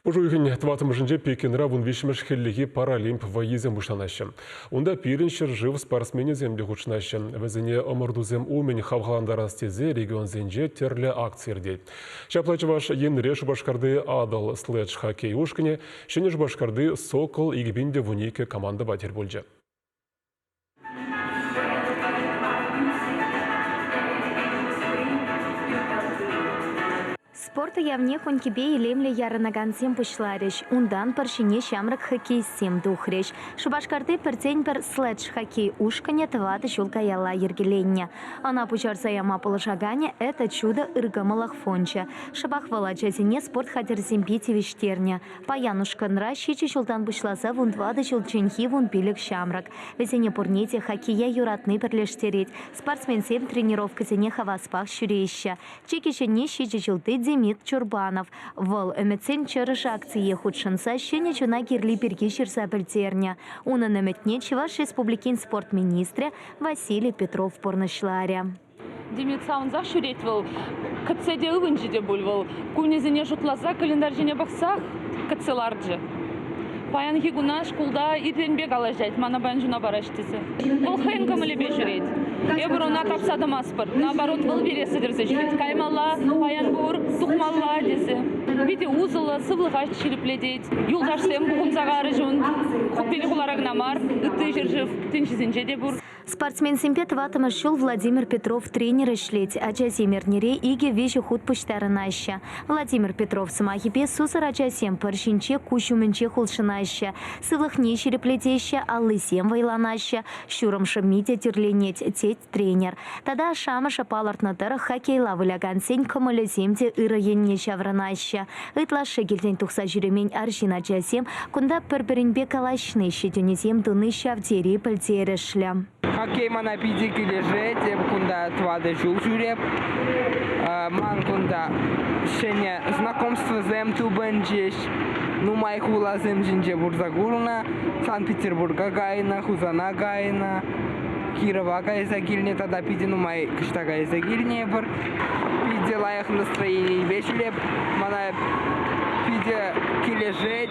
Пуш уйӑхӗн тӑваттӑмӗшӗнче Пекинра вунвиҫҫӗмӗш хӗллехи Паралимп вӑййисем пуҫланаҫҫӗ. Унта пирӗн ҫӗршыв спортсменӗсем те хутшӑнаҫҫӗ. Вӗсене ӑмӑртусем умӗн хавхалантарас тесе регионсенче тӗрлӗ акци иртет. Ҫапла Чӑваш Енре Шупашкарти Атӑл следж-хоккей ушкӑнӗ Ҫӗнӗ Шупашкарти Сокол 2012 командӑпа тӗл пулчӗ. Спорт уявне конькипе илемлӗ ярӑнакансем пуҫларӗҫ. Унтан пӑр ҫине ҫамрӑк хоккеистсем тухрӗҫ. Шупашкарти пӗртен-пӗр следж-хоккей ушкӑнӗ тӑватӑ ҫул каялла йӗркеленнӗ. Ӑна пуҫарса яма пулӑшаканӗ Это чудо ыркӑмӑллӑх фончӗ. Шӑпах вӑл ачасене спорт хатӗрӗсемпе тивӗҫтернӗ. Паян ушкӑнра ҫичӗ ҫултан пуҫласа вунтӑватӑ ҫулчченхи вунпилӗк ҫамрӑк. Вӗсене пурне те хоккее юратни пӗрлештерет. Спортсменсем тренировкӑсене хаваспах ҫӳреҫҫӗ. Чи кӗҫӗнни ҫичӗ ҫулти Демид Чурбанов. Вӑл Ӗмӗтсен чӑрӑшӗ акцие хутшӑнса ҫӗнӗ чуна кирли пирки ҫырса пӗлтернӗ. Унӑн ӗмӗтне Чӑваш Республикин спорт министрӗ Василий Петров пурнӑҫларӗ. Демид савӑнсах ҫӳрет вӑл. Кӗтсе те ывӑнчӗ те пуль вӑл. Кунӗсене шутласа календарь ҫине пӑхсах кӗтсе ларчӗ. Паянхи куна шкулта иртенпе калаҫать, мана паян чуна параҫ тесе. Вӑл хӑйӗн кӑмӑлӗпе ҫӳрет. Эпир ӑна тапса тӑмастпӑр. Наоборот, вӑл пире сӗтӗрсе ҫӳрет. Каймалла, паян пур, тухмалла тесе. Питӗ усӑллӑ, сывлӑха ҫирӗплетет. Юлташсем пухӑнса карӗҫ ун. Пирӗн хулара кӑна мар, ытти ҫӗршыв тӗнчисенче те пур. Спортсменсемпе тӑваттӑмӗш ҫул Владимир Петров тренер ӗҫлет. Ачасем эрнере икӗ-виҫӗ хут пуҫтарӑнаҫҫӗ. Владимир Петров сӑмахӗпе сусӑр ачасем пӑр ҫинче куҫ умӗнчех улшӑнаҫҫӗ. Сывлӑхне ҫирӗплетеҫҫӗ, аллисем вӑйланаҫҫӗ, ҫурӑм шӑмми те тӳрленет, тет тренер. Тата ашшӗ-амӑшӗ палӑртнӑ тӑрӑх хоккейла вылякансен кӑмӑлӗсем те ырӑ енне ҫаврӑнаҫҫӗ. Ытлашши килтен тухса ҫӳремен арҫын ачасем кунта пӗр-пӗринпе калаҫни, ҫитӗнӳсем туни ҫав тери пӗлтерӗшлӗ. Хоккей мана питӗ килӗшет. Эп кунта тӑватӑ ҫул ҫӳреп. Ман кунта ҫӗнӗ знакомствӑсем тупӑнчӗҫ. Нумай хуласем ҫинче пулса курнӑ. Санкт-Петербурга кайнӑ, Хусана кайнӑ, Кирова кайса килнӗ тата питӗ нумай кӑшта кайса килнӗ эпир. Питӗ лайӑх настроенипе ҫӳреп. Мана питӗ килӗшет.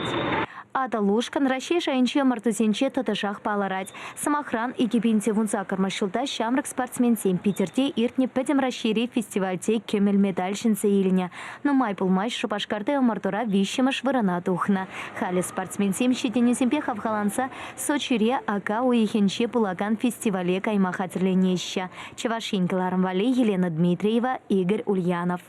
Атӑл ушкӑн Раҫҫей шайӗнчи ӑмӑртусенче тӑтӑшах палӑрать. Сӑмахран, 2018 ҫулта ҫамрӑк спортсменсем Питӗрте иртнӗ Пӗтӗм Раҫҫейри фестивальте кӗмӗл медаль ҫӗнсе илнӗ. Нумай пулмасть Шупашкарти ӑмӑртура виҫҫӗмӗш вырӑна тухнӑ. Халӗ спортсменсем ҫитӗнӳсемпе хавхаланса Сочире ака уйӑхӗнче пулакан фестивале кайма хатӗрленеҫҫӗ. Чӑваш Ен кӑларӑм валли Елена Дмитриева, Игорь Ульянов.